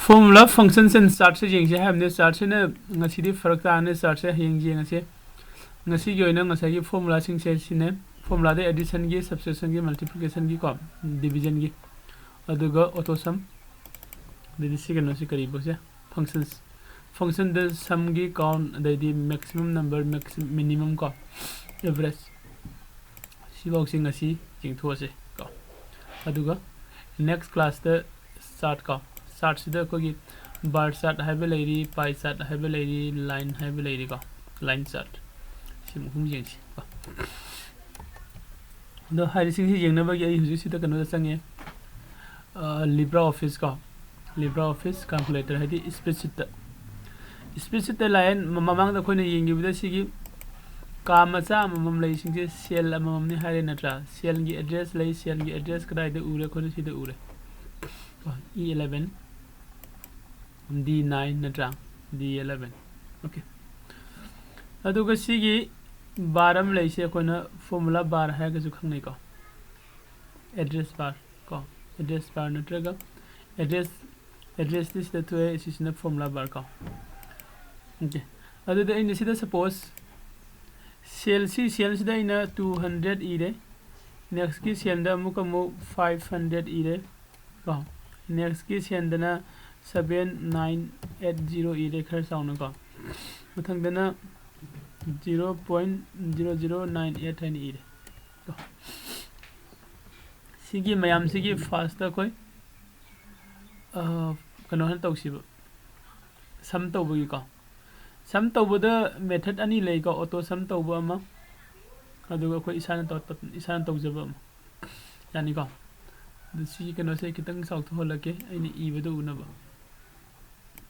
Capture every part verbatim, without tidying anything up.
Formula, functions and chartꯁꯦ ꯌꯦꯡꯁꯦ ꯍꯥꯏꯕꯅꯦ꯫ Chartꯁꯤꯅ ꯉꯁꯤꯗꯤ ꯐꯔꯛ ꯇꯥꯔꯅꯤ꯫ Chartꯁꯦ ꯍꯌꯦꯡ ꯌꯦꯡꯉꯁꯦ꯫ ꯉꯁꯤꯒꯤ ꯑꯣꯏꯅ ꯉꯁꯥꯏꯒꯤ formulaꯁꯤꯡꯁꯦ ꯁꯤꯅꯦ꯫ Formulaꯗ additionꯒꯤ, subtractionꯒꯤ, multiplicationꯒꯤ ꯀꯣ, divisionꯒꯤ, ꯑꯗꯨꯒ auto sum, ꯑꯗꯩꯗꯤ ꯁꯤ ꯀꯩꯅꯣꯁꯤ ꯀꯔꯤꯕꯣꯁꯦ, functions, functionꯗ sumꯒꯤ count, ꯑꯗꯩꯗꯤ maximum number, maximum, minimum ꯀꯣ, average, ꯁꯤꯐꯧꯁꯤ ꯉꯁꯤ ꯌꯦꯡꯊꯣꯛꯑꯁꯦ ꯀꯣ꯫ ꯑꯗꯨꯒ next classꯇ chart ꯀꯣ, chartꯁꯤꯗ ꯑꯩꯈꯣꯏꯒꯤ bar chart ꯍꯥꯏꯕ ꯂꯩꯔꯤ, pie chart ꯍꯥꯏꯕ ꯂꯩꯔꯤ, line ꯍꯥꯏꯕ ꯂꯩꯔꯤꯀꯣ, line chart꯫ ꯁꯤ ꯑꯍꯨꯝ ꯌꯦꯡꯁꯤ ꯀꯣ꯫ ꯑꯗꯣ ꯍꯥꯏꯔꯤꯁꯤꯡꯁꯤ ꯌꯦꯡꯅꯕꯒꯤ ꯑꯩ ꯍꯧꯖꯤꯛꯁꯤꯗ ꯀꯩꯅꯣꯗ ꯆꯪꯉꯦ, LibreOffice ꯀꯣ, LibreOffice calculator ꯍꯥꯏꯗꯤ spreadsheetꯇ꯫ Spreadsheetꯇ line ꯃ-, ꯃꯃꯥꯡꯗ ꯑꯩꯈꯣꯏꯅ ꯌꯦꯡꯈꯤꯕꯗ ꯁꯤꯒꯤ ꯀꯥ ꯃꯆꯥ ꯑꯃꯃꯝ ꯂꯩꯁꯤꯡꯁꯦ cell ꯑꯃꯃꯝꯅꯤ ꯍꯥꯏꯔꯦ ꯅꯠꯇ꯭ꯔꯥ? Cellꯒꯤ address ꯂꯩ, cellꯒꯤ address ꯀꯗꯥꯏꯗ ꯎꯔꯦ? ꯑꯩꯈꯣꯏꯅ ꯁꯤꯗ ꯎꯔꯦ꯫ E eleven, D nine ꯅꯠꯇ꯭ꯔꯥ? D eleven꯫ Okay꯫ ꯑꯗꯨꯒ ꯁꯤꯒꯤ bar ꯑꯃ ꯂꯩꯁꯦ ꯑꯩꯈꯣꯏꯅ formula bar ꯍꯥꯏꯔꯒꯁꯨ ꯈꯪꯅꯩꯀꯣ꯫ Address bar ꯀꯣ, address bar ꯅꯠꯇ꯭ꯔꯒ address, addressꯇꯤ ꯁꯤꯗ ꯊꯣꯛꯑꯦ, ꯁꯤꯁꯤꯅ formula bar ꯀꯣ꯫ Okay꯫ ꯑꯗꯨꯗꯤ ꯑꯩꯅ ꯁꯤꯗ suppose cellꯁꯤ, cellꯁꯤꯗ ꯑꯩꯅ two hundred ꯏꯔꯦ, nextꯀꯤ cellꯗ ꯑꯃꯨꯛ ꯑꯃꯨꯛ five hundred ꯏꯔꯦ ꯀꯣ, nextꯀꯤ cellꯗꯅ seven nine eight zero ꯏꯔꯦ, ꯈꯔ ꯆꯥꯎꯅꯀꯣ꯫ ꯃꯊꯪꯗꯅ zero point zero zero nine eight ꯍꯥꯏꯅ ꯏꯔꯦ꯫ ꯁꯤꯒꯤ ꯃꯌꯥꯝꯁꯤꯒꯤ firstꯇ ꯑꯩꯈꯣꯏ, ꯑ, ꯀꯩꯅꯣ ꯍꯥꯟꯅ ꯇꯧꯁꯤꯕ, sum ꯇꯧꯕꯒꯤꯀꯣ꯫ Sum ꯇꯧꯕꯗ method ꯑꯅꯤ ꯂꯩꯀꯣ, auto sum ꯇꯧꯕ ꯑꯃ, ꯑꯗꯨꯒ ꯑꯩꯈꯣꯏ ꯏꯁꯥꯅ ꯇꯧ-, ꯏꯁꯥꯅ ꯇꯧꯖꯕ ꯑꯃ꯫ ꯌꯥꯅꯤꯀꯣ? ꯑꯗꯨ ꯁꯤꯒꯤ ꯀꯩꯅꯣꯁꯦ ꯈꯤꯇꯪ ꯆꯥꯎꯊꯣꯛꯍꯜꯂꯛꯀꯦ, ꯑꯩꯅ ꯏꯕꯗꯣ ꯎꯅꯕ꯫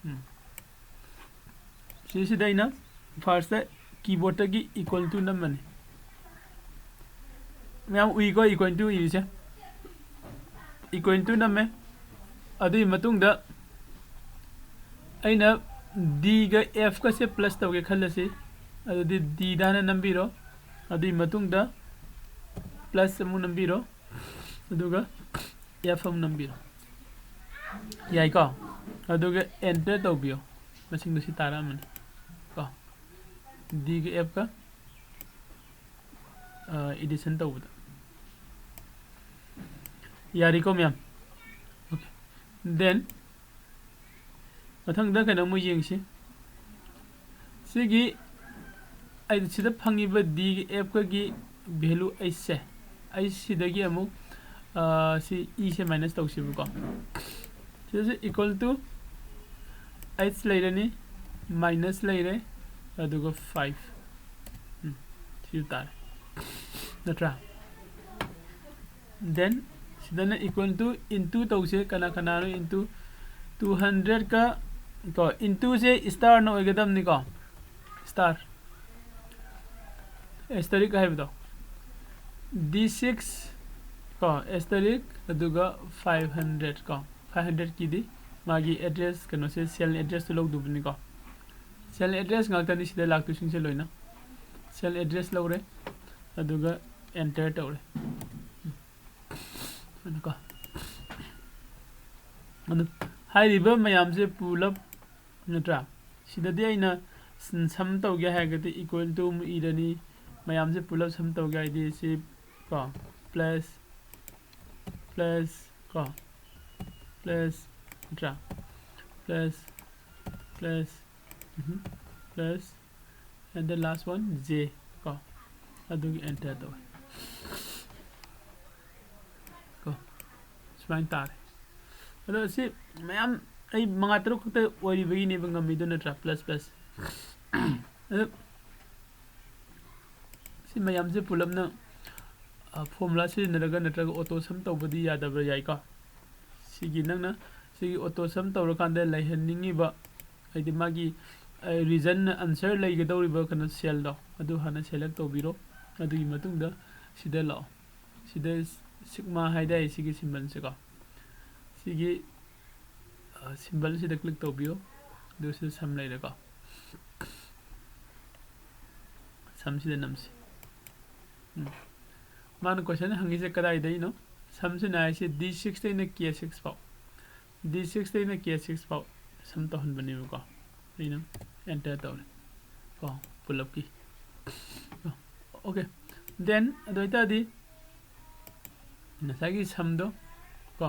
ꯎꯝ꯫ ꯁꯤꯁꯤꯗ ꯑꯩꯅ firstꯇ keyboardꯇꯒꯤ equal to ꯅꯝꯃꯅꯤ꯫ ꯃꯌꯥꯝ ꯎꯏꯀꯣ, equal to ꯏꯔꯤꯁꯦ? Equal to ꯅꯝꯃꯦ꯫ ꯑꯗꯨꯒꯤ ꯃꯇꯨꯡꯗ ꯑꯩꯅ Dꯒ Fꯀꯁꯦ plus ꯇꯧꯒꯦ ꯈꯜꯂꯁꯤ꯫ ꯑꯗꯨꯗꯤ Dꯗ ꯍꯥꯟꯅ ꯅꯝꯕꯤꯔꯣ꯫ ꯑꯗꯨꯒꯤ ꯃꯇꯨꯡꯗ plus ꯑꯃꯨꯛ ꯅꯝꯕꯤꯔꯣ꯫ ꯑꯗꯨꯒ F ꯑꯃꯨꯛ ꯅꯝꯕꯤꯔꯣ꯫ ꯌꯥꯏꯀꯣ? ꯑꯗꯨꯒ enter ꯇꯧꯕꯤꯌꯣ꯫ ꯃꯁꯤꯡꯗꯣ ꯁꯤ ꯇꯥꯔꯛꯑꯃꯅꯤ ꯀꯣ, D ꯒ F ꯀ ꯑꯦꯗꯤꯁꯟ ꯇꯧꯕꯗ꯫ ꯌꯥꯔꯤꯀꯣ ꯃꯌꯥꯝ? Okay, then ꯃꯊꯪꯗ ꯀꯩꯅꯣꯝꯃ ꯌꯦꯡꯁꯤ꯫ ꯁꯤꯒꯤ ꯑꯩ ꯁꯤꯗ ꯐꯪꯉꯤꯕ D ꯒ F ꯀꯒꯤ value ꯑꯩꯁꯦ, ꯑꯩ ꯁꯤꯗꯒꯤ ꯑꯃꯨꯛ ꯁꯤ E ꯁꯦ minus ꯇꯧꯁꯤꯕꯀꯣ꯫ ꯁꯤꯗꯁꯨ equal to H ꯂꯩꯔꯅꯤ, minus ꯂꯩꯔꯦ, ꯑꯗꯨꯒ five, ꯎꯝ, ꯁꯤꯁꯨ ꯇꯥꯔꯦ, ꯅꯠꯇ꯭ꯔꯥ? Then ꯁꯤꯗꯅ equal to into ꯇꯧꯁꯦ꯫ ꯀꯅꯥ ꯀꯅꯥꯅꯣ into? Two hundred ꯀ ꯀꯣ, into ꯁꯦ star ꯅ ꯑꯣꯏꯒꯗꯕꯅꯤꯀꯣ, star, asterisk ꯍꯥꯏꯕꯗꯣ꯫ D six ꯀꯣ, asterisk, ꯑꯗꯨꯒ five hundred ꯀꯣ, five hundred ꯀꯤꯗꯤ ꯃꯥꯒꯤ address, ꯀꯩꯅꯣꯁꯦ, cell address ꯇꯨ ꯂꯧꯗꯧꯕꯅꯤꯀꯣ꯫ Cell address ꯉꯥꯛꯇꯅꯤ ꯁꯤꯗ ꯂꯥꯛꯇꯣꯏꯁꯤꯡꯁꯦ ꯂꯣꯏꯅ꯫ Cell address ꯂꯧꯔꯦ, ꯑꯗꯨꯒ enter ꯇꯧꯔꯦ꯫ ꯀꯣ, ꯑꯗꯨ ꯍꯥꯏꯔꯤꯕ ꯃꯌꯥꯝꯁꯦ ꯄꯨꯂꯞ, ꯅꯠꯇ꯭ꯔꯥ? ꯁꯤꯗꯗꯤ ꯑꯩꯅ sum ꯇꯧꯒꯦ ꯍꯥꯏꯔꯒꯗꯤ equal to ꯑꯃꯨꯛ ꯏꯔꯅꯤ꯫ ꯃꯌꯥꯝꯁꯦ ꯄꯨꯂꯞ sum ꯇꯧꯒꯦ ꯍꯥꯏꯗꯤ ꯁꯤ ꯀꯣ, plus, plus ꯀꯣ, plus, ꯅꯠꯇ꯭ꯔꯥ? Plus, plus, mm-hmm, plus, and the last one J ꯀꯣ, ꯑꯗꯨꯒꯤ enter ꯇꯧꯋꯦ ꯀꯣ꯫ ꯁꯨꯃꯥꯏꯅ ꯇꯥꯔꯦ꯫ ꯑꯗꯣ ꯁꯤ ꯃꯌꯥꯝ ꯑꯩ ꯃꯉꯥ ꯇꯔꯨꯛ ꯈꯛꯇ ꯑꯣꯏꯔꯤꯕꯒꯤꯅꯦꯕ ꯉꯝꯃꯤꯗꯣ, ꯅꯠꯇ꯭ꯔꯥ? Plus, plus꯫ ꯑꯗꯣ ꯁꯤ ꯃꯌꯥꯝꯁꯦ ꯄꯨꯂꯞꯅ formula ꯁꯤꯖꯤꯟꯅꯔꯒ ꯅꯠꯇ꯭ꯔꯒ auto sum ꯇꯧꯕꯗꯤ ꯌꯥꯗꯕ꯭ꯔꯥ? ꯌꯥꯏꯀꯣ꯫ ꯁꯤꯒꯤ ꯅꯪꯅ ꯁꯤꯒꯤ auto sum ꯇꯧꯔꯀꯥꯟꯗ ꯂꯩꯍꯟꯅꯤꯡꯉꯤꯕ, ꯍꯥꯏꯗꯤ ꯃꯥꯒꯤ region, answer ꯂꯩꯒꯗꯧꯔꯤꯕ ꯀꯩꯅꯣ cell ꯗꯣ, ꯑꯗꯨ ꯍꯥꯟꯅ select ꯇꯧꯕꯤꯔꯣ꯫ ꯑꯗꯨꯒꯤ ꯃꯇꯨꯡꯗ ꯁꯤꯗ ꯂꯥꯛꯑꯣ꯫ ꯁꯤꯗ sigma ꯍꯥꯏꯇꯥꯔꯦ, ꯁꯤꯒꯤ symbol ꯁꯦꯀꯣ꯫ ꯁꯤꯒꯤ symbol ꯁꯤꯗ click ꯇꯧꯕꯤꯌꯣ꯫ ꯑꯗꯨ ꯁꯤꯗ sum ꯂꯩꯔꯦꯀꯣ꯫ Sum ꯁꯤꯗ ꯅꯝꯁꯤ꯫ ꯎꯝ꯫ ꯃꯥꯅ question ꯍꯪꯉꯤꯁꯦ ꯀꯗꯥꯏꯗꯩꯅꯣ? Sum ꯁꯤꯅ ꯍꯥꯏꯁꯦ D six ꯇꯩꯅ K six ꯐꯥꯎ꯫ D six ꯇꯩꯅ K six ꯐꯥꯎ sum ꯇꯧꯍꯟꯕꯅꯦꯕꯀꯣ꯫ ꯑꯩꯅ enter ꯇꯧꯔꯦ ꯀꯣ, ꯄꯨꯂꯞꯀꯤ꯫ Okay, then ꯑꯗꯨ ꯑꯣꯏꯇꯥꯔꯗꯤ ꯉꯁꯥꯏꯒꯤ sumꯗꯣ ꯀꯣ,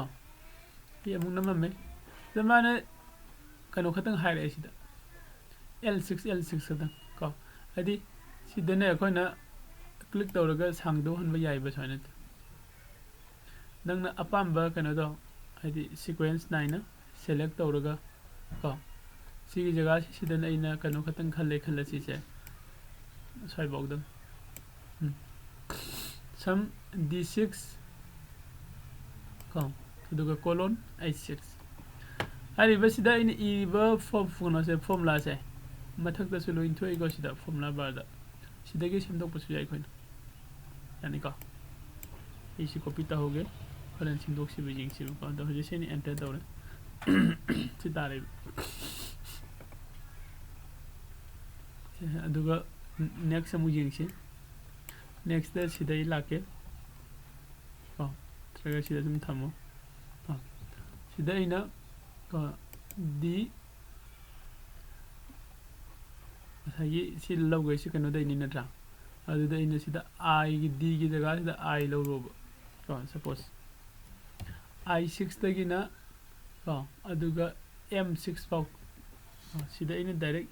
ꯁꯤ ꯑꯃꯨꯛ ꯅꯝꯃꯝꯃꯦ꯫ ꯑꯗ ꯃꯥꯅ ꯀꯩꯅꯣ ꯈꯛꯇꯪ ꯍꯥꯏꯔꯛꯑꯦ ꯁꯤꯗ, L six, L six ꯈꯛꯇꯪ ꯀꯣ꯫ ꯍꯥꯏꯗꯤ ꯁꯤꯗꯅꯦ ꯑꯩꯈꯣꯏꯅ click ꯇꯧꯔꯒ ꯁꯥꯡꯗꯣꯛꯍꯟꯕ ꯌꯥꯏꯕ ꯁꯨꯃꯥꯏꯅ꯫ ꯅꯪꯅ ꯑꯄꯥꯝꯕ ꯀꯩꯅꯣꯗꯣ, ꯍꯥꯏꯗꯤ sequence ꯅꯥꯏꯅ select ꯇꯧꯔꯒ ꯀꯣ, ꯁꯤꯒꯤ ꯖꯒꯥꯁꯤꯗꯅ ꯑꯩꯅ ꯀꯩꯅꯣ ꯈꯛꯇꯪ ꯈꯜꯂꯦ ꯈꯜꯂꯁꯤꯁꯦ, ꯁ꯭ꯋꯥꯏꯐꯥꯎꯗꯪ꯫ ꯎꯝ꯫ Sum D six ꯀꯣ, ꯑꯗꯨꯒ colon H six꯫ ꯍꯥꯏꯔꯤꯕꯁꯤꯗ ꯑꯩꯅ ꯏꯔꯤꯕ form, ꯀꯩꯅꯣꯁꯦ, formulaꯁꯦ ꯃꯊꯛꯇꯁꯨ ꯂꯣꯏ ꯊꯣꯛꯏꯀꯣ, ꯁꯤꯗ formula barꯗ꯫ ꯁꯤꯗꯒꯤ ꯁꯦꯝꯗꯣꯛꯄꯁꯨ ꯌꯥꯏ ꯑꯩꯈꯣꯏꯅ꯫ ꯌꯥꯅꯤꯀꯣ? ꯑꯩ ꯁꯤ copy ꯇꯧꯍꯧꯒꯦ꯫ ꯍꯣꯔꯦꯟ ꯁꯦꯝꯗꯣꯛꯁꯤꯕ ꯌꯦꯡꯁꯤꯕꯀꯣ꯫ ꯑꯗꯣ ꯍꯧꯖꯤꯛꯁꯦ ꯑꯩꯅ enter ꯇꯧꯔꯦ꯫ ꯁꯤ ꯇꯥꯔꯦꯕ꯫ ꯁꯦ, ꯑꯗꯨꯒ next ꯑꯃꯨꯛ ꯌꯦꯡꯁꯤ꯫ Nextꯇ ꯁꯤꯗ ꯑꯩ ꯂꯥꯛꯀꯦ꯫ ꯀꯣ, ꯅꯠꯇ꯭ꯔꯒ ꯁꯤꯗ ꯑꯗꯨꯝ ꯊꯝꯃꯣ꯫ ꯀꯣ, ꯁꯤꯗ ꯑꯩꯅ, ꯀꯣ, D, ꯉꯁꯥꯏꯒꯤ ꯁꯤ ꯂꯧꯈꯩꯁꯤ ꯀꯩꯅꯣꯗꯩꯅꯤ ꯅꯠꯇ꯭ꯔꯥ? ꯑꯗꯨꯗ ꯑꯩꯅ ꯁꯤꯗ Iꯒꯤ, Dꯒꯤ ꯖꯒꯥꯁꯤꯗ I ꯂꯧꯔꯣꯕ꯫ ꯀꯣ, suppose I sixꯇꯒꯤꯅ, ꯀꯣ, ꯑꯗꯨꯒ M six ꯐꯥꯎ꯫ ꯀꯣ, ꯁꯤꯗ ꯑꯩꯅ direct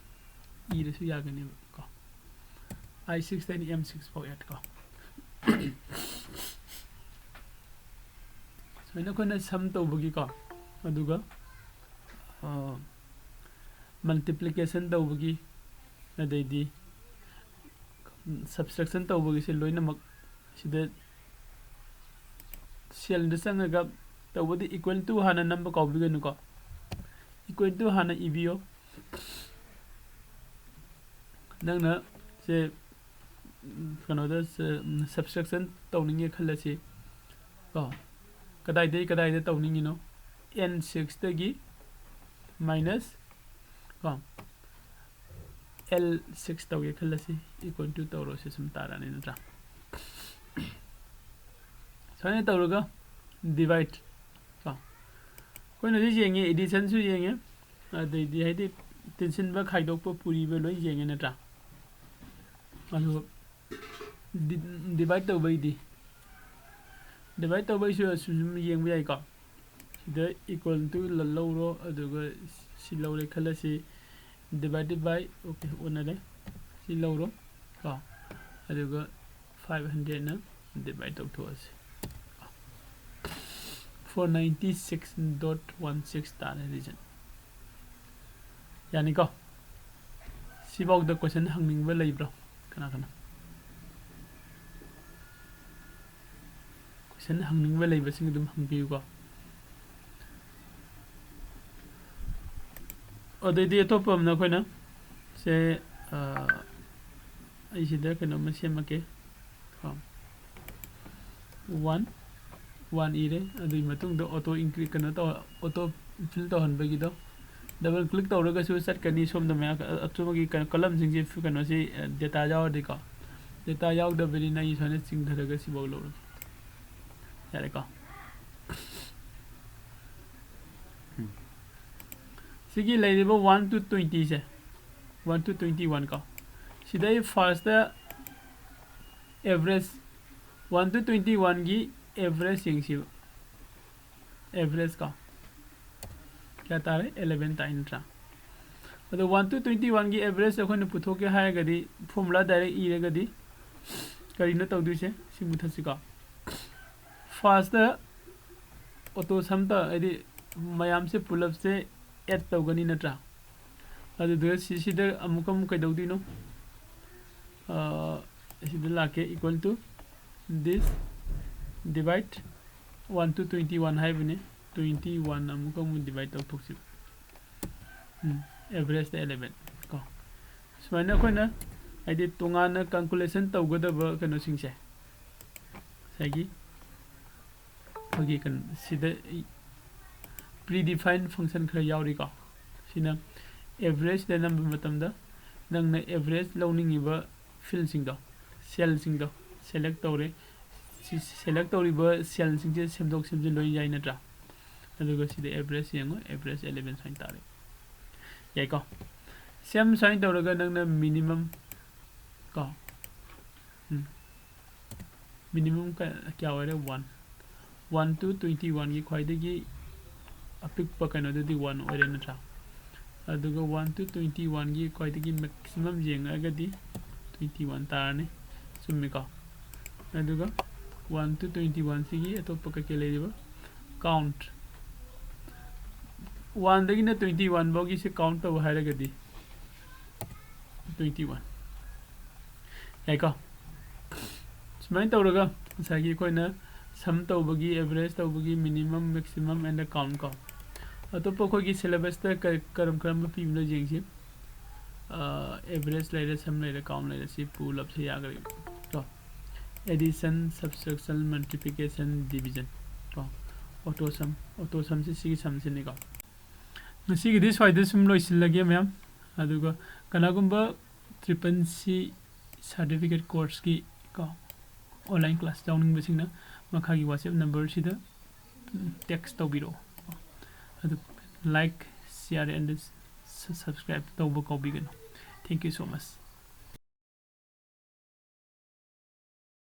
ꯏꯔꯁꯨ ꯌꯥꯒꯅꯦꯕ ꯀꯣ꯫ I sixꯇꯩꯅ M six ꯐꯥꯎ add ꯀꯣ꯫ ꯁꯨꯃꯥꯏꯅ ꯑꯩꯈꯣꯏꯅ sum ꯇꯧꯕꯒꯤꯀꯣ, ꯑꯗꯨꯒ, ꯑ, multiplication ꯇꯧꯕꯒꯤ, ꯑꯗꯩꯗꯤ subtraction ꯇꯧꯕꯒꯤꯁꯦ ꯂꯣꯏꯅꯃꯛ ꯁꯤꯗ cellꯗ ꯆꯪꯉꯒ, ꯇꯧꯕꯗꯤ equal to ꯍꯥꯟꯅ ꯅꯝꯕ ꯀꯥꯎꯕꯤꯒꯅꯨꯀꯣ꯫ Equal to ꯍꯥꯟꯅ ꯏꯕꯤꯌꯣ꯫ ꯅꯪꯅ ꯁꯦ, ꯎꯝ, ꯀꯩꯅꯣꯗ ꯁꯦ, ꯎꯝ, subtraction ꯇꯧꯅꯤꯡꯉꯦ ꯈꯜꯂꯁꯤ ꯀꯣ꯫ ꯀꯗꯥꯏꯗꯒꯤ ꯀꯗꯥꯏꯗ ꯇꯧꯅꯤꯡꯉꯤꯅꯣ? N sixꯇꯒꯤ minus ꯀꯣ, L six ꯇꯧꯒꯦ ꯈꯜꯂꯁꯤ, equal to ꯇꯧꯔꯣ, ꯁꯤ ꯁꯨꯝ ꯇꯥꯔꯛꯑꯅꯤ ꯅꯠꯇ꯭ꯔꯥ? ꯁꯨꯃꯥꯏꯅ ꯇꯧꯔꯒ divide ꯀꯣ, ꯑꯩꯈꯣꯏꯅꯁꯨ ꯌꯦꯡꯉꯦ, addition ꯁꯨ ꯌꯦꯡꯉꯦ, ꯑꯗꯩꯗꯤ ꯍꯥꯏꯗꯤ ꯇꯤꯟꯁꯤꯟꯕ, ꯈꯥꯏꯗꯣꯛꯄ, ꯄꯨꯔꯤꯕ ꯂꯣꯏ ꯌꯦꯡꯉꯦ ꯅꯠꯇ꯭ꯔꯥ? ꯑꯗꯨ divide ꯇꯧꯕꯩꯗꯤ, divide ꯇꯧꯕꯩꯁꯨ ꯑꯁꯨꯝ ꯁꯨꯝ ꯌꯦꯡꯕ ꯌꯥꯏꯀꯣ꯫ ꯁꯤꯗ equal to ꯂꯧꯔꯣ, ꯑꯗꯨꯒ ꯁꯤ ꯂꯧꯔꯦ ꯈꯜꯂꯁꯤ, divided by, okay, ꯑꯣꯟꯅꯔꯦ, ꯁꯤ ꯂꯧꯔꯣ ꯀꯣ, ꯑꯗꯨꯒ five hundred ꯅ divide ꯇꯧꯊꯣꯛꯑꯁꯤ꯫ Four ninety six dot one six ꯇꯥꯔꯦ result꯫ ꯌꯥꯅꯤꯀꯣ? ꯁꯤꯐꯥꯎꯗ question ꯍꯪꯅꯤꯡꯕ ꯂꯩꯕ꯭ꯔꯣ? ꯀꯅꯥ ꯀꯅꯥ question ꯍꯪꯅꯤꯡꯕ ꯂꯩꯕꯁꯤꯡ ꯑꯗꯨꯝ ꯍꯪꯕꯤꯌꯨꯀꯣ꯫ ꯑꯗꯩꯗꯤ ꯑꯇꯣꯞꯄ ꯑꯃꯅ ꯑꯩꯈꯣꯏꯅ ꯁꯦ, ꯑ, ꯑꯩ ꯁꯤꯗ ꯀꯩꯅꯣꯝꯃ ꯁꯦꯝꯃꯛꯀꯦ꯫ ꯀꯣ꯫ One, one ꯏꯔꯦ꯫ ꯑꯗꯨꯒꯤ ꯃꯇꯨꯡꯗ auto increase, ꯀꯩꯅꯣ ꯇꯧ, auto fill ꯇꯧꯍꯟꯕꯒꯤꯗꯣ꯫ Double click ꯇꯧꯔꯒꯁꯨ ꯆꯠꯀꯅꯤ꯫ ꯁꯣꯝꯗ ꯃꯌꯥꯝ, ꯑ-, ꯑꯇꯣꯞꯄꯒꯤ ꯀꯩꯅꯣ, column ꯁꯤꯡꯁꯦ ꯀꯩꯅꯣꯁꯤ, ꯑ, data ꯌꯥꯎꯔꯗꯤꯀꯣ꯫ Data ꯌꯥꯎꯗꯕꯅꯤꯅ ꯑꯩ ꯁꯨꯃꯥꯏꯅ ꯆꯤꯡꯊꯔꯒ ꯁꯤꯐꯥꯎ ꯂꯧꯔꯒꯦ꯫ ꯌꯥꯔꯦꯀꯣ? ꯎꯝ꯫ ꯁꯤꯒꯤ ꯂꯩꯔꯤꯕ one to twenty say, one to twenty one ꯀꯣ, ꯁꯤꯗꯩ first average, one to twenty one ꯒꯤ average ꯌꯦꯡꯁꯤꯕ꯫ Average ꯀꯣ, ꯀꯌꯥ ꯇꯥꯔꯦ? Eleven ꯇꯥꯏ ꯅꯠꯇ꯭ꯔꯥ? ꯑꯗꯣ one to twenty one ꯒꯤ average ꯑꯩꯈꯣꯏꯅ ꯄꯨꯊꯣꯛꯀꯦ ꯍꯥꯏꯔꯒꯗꯤ, formula direct ꯏꯔꯒꯗꯤ ꯀꯔꯤꯅꯣ ꯇꯧꯗꯣꯏꯁꯦ? ꯁꯤ ꯃꯨꯊꯠꯁꯤꯀꯣ꯫ First auto sum ꯇ, ꯍꯥꯏꯗꯤ ꯃꯌꯥꯝꯁꯦ, ꯄꯨꯂꯞꯁꯦ add ꯇꯧꯒꯅꯤ ꯅꯠꯇ꯭ꯔꯥ? ꯑꯗꯨꯗꯨꯒ ꯁꯤꯁꯤꯗ ꯑꯃꯨꯛꯀ ꯑꯃꯨꯛ ꯀꯩꯗꯧꯗꯣꯏꯅꯣ? ꯑ, ꯑꯁꯤꯗ ꯂꯥꯛꯀꯦ, equal to this divide one to twenty one ꯍꯥꯏꯕꯅꯦ꯫ Twenty one ꯑꯃꯨꯛꯀ ꯑꯃꯨꯛ divide ꯇꯧꯊꯣꯛꯁꯤ꯫ ꯎꯝ, average ꯇ eleven ꯀꯣ꯫ ꯁꯨꯃꯥꯏꯅ ꯑꯩꯈꯣꯏꯅ ꯍꯥꯏꯗꯤ ꯇꯣꯉꯥꯟꯅ calculation ꯇꯧꯒꯗꯕ ꯀꯩꯅꯣꯁꯤꯡꯁꯦ, ꯉꯁꯥꯏꯒꯤ ꯑꯩꯈꯣꯏꯒꯤ ꯀꯩꯅꯣ, ꯁꯤꯗ predefined function ꯈꯔ ꯌꯥꯎꯔꯤꯀꯣ꯫ ꯁꯤꯅ average ꯗ ꯅꯝꯕ ꯃꯇꯝꯗ ꯅꯪꯅ average ꯂꯧꯅꯤꯡꯉꯤꯕ field ꯁꯤꯡꯗꯣ, cell ꯁꯤꯡꯗꯣ select ꯇꯧꯔꯦ꯫ ꯁꯤ select ꯇꯧꯔꯤꯕ cell ꯁꯤꯡꯁꯦ ꯁꯦꯝꯗꯣꯛ ꯁꯦꯝꯖꯤꯟ ꯂꯣꯏ ꯌꯥꯏ ꯅꯠꯇ꯭ꯔꯥ? ꯑꯗꯨꯒ ꯁꯤꯗ average ꯌꯦꯡꯉꯣ, average eleven ꯁꯨꯃꯥꯏꯅ ꯇꯥꯔꯦ꯫ ꯌꯥꯏꯀꯣ? Same ꯁꯨꯃꯥꯏꯅ ꯇꯧꯔꯒ ꯅꯪꯅ minimum ꯀꯣ, ꯎꯝ, minimum ꯀ-, ꯀꯌꯥ ꯑꯣꯏꯔꯦ? One꯫ One to twenty one ꯒꯤ ꯈ꯭ꯋꯥꯏꯗꯒꯤ ꯑꯄꯤꯛꯄ ꯀꯩꯅꯣꯗꯨꯗꯤ one ꯑꯣꯏꯔꯦ ꯅꯠꯇ꯭ꯔꯥ? ꯑꯗꯨꯒ one to twenty one ꯒꯤ ꯈ꯭ꯋꯥꯏꯗꯒꯤ maximum ꯌꯦꯡꯉꯒꯗꯤ twenty one ꯇꯥꯔꯅꯤ꯫ ꯆꯨꯝꯃꯤꯀꯣ? ꯑꯗꯨꯒ one to twenty one ꯁꯤꯒꯤ ꯑꯇꯣꯞꯄ ꯀꯩꯀꯩ ꯂꯩꯔꯤꯕ? Count꯫ One ꯗꯒꯤꯅ twenty one ꯐꯥꯎꯒꯤꯁꯦ count ꯇꯧ ꯍꯥꯏꯔꯒꯗꯤ twenty one꯫ ꯌꯥꯏꯀꯣ? ꯁꯨꯃꯥꯏꯅ ꯇꯧꯔꯒ ꯉꯁꯥꯏꯒꯤ ꯑꯩꯈꯣꯏꯅ sum ꯇꯧꯕꯒꯤ, average ꯇꯧꯕꯒꯤ, minimum, maximum and count ꯀꯣ꯫ ꯑꯇꯣꯞꯄ ꯑꯩꯈꯣꯏꯒꯤ syllabus ꯇ ꯀꯔꯤ, ꯀꯔꯝ ꯀꯔꯝꯕ ꯄꯤꯕꯅꯣ ꯌꯦꯡꯁꯤ꯫ ꯑ, average ꯂꯩꯔꯦ, sum ꯂꯩꯔꯦ, count ꯂꯩꯔꯦ, ꯁꯤ ꯄꯨꯂꯞꯁꯦ ꯌꯥꯈ꯭ꯔꯦ ꯀꯣ꯫ Addition, subtraction, multiplication, division ꯀꯣ꯫ Auto sum, auto sum ꯁꯤ ꯁꯤꯒꯤ sum ꯁꯤꯅꯤꯀꯣ꯫ ꯉꯁꯤꯒꯤꯗꯤ ꯁ꯭ꯋꯥꯏꯗ ꯁꯨꯝ ꯂꯣꯏꯁꯤꯜꯂꯒꯦ ꯃꯌꯥꯝ꯫ ꯑꯗꯨꯒ ꯀꯅꯥꯒꯨꯝꯕ triple C certificate course ꯀꯤ ꯀꯣ, online class ꯌꯥꯎꯅꯤꯡꯕꯁꯤꯡꯅ ꯃꯈꯥꯒꯤ WhatsApp number ꯁꯤꯗ, ꯎꯝ, text ꯇꯧꯕꯤꯔꯛꯑꯣ꯫ ꯑꯗꯨ like, share and subscribe ꯇꯧꯕ ꯀꯥꯎꯕꯤꯒꯅꯨ꯫ Thank you so much꯫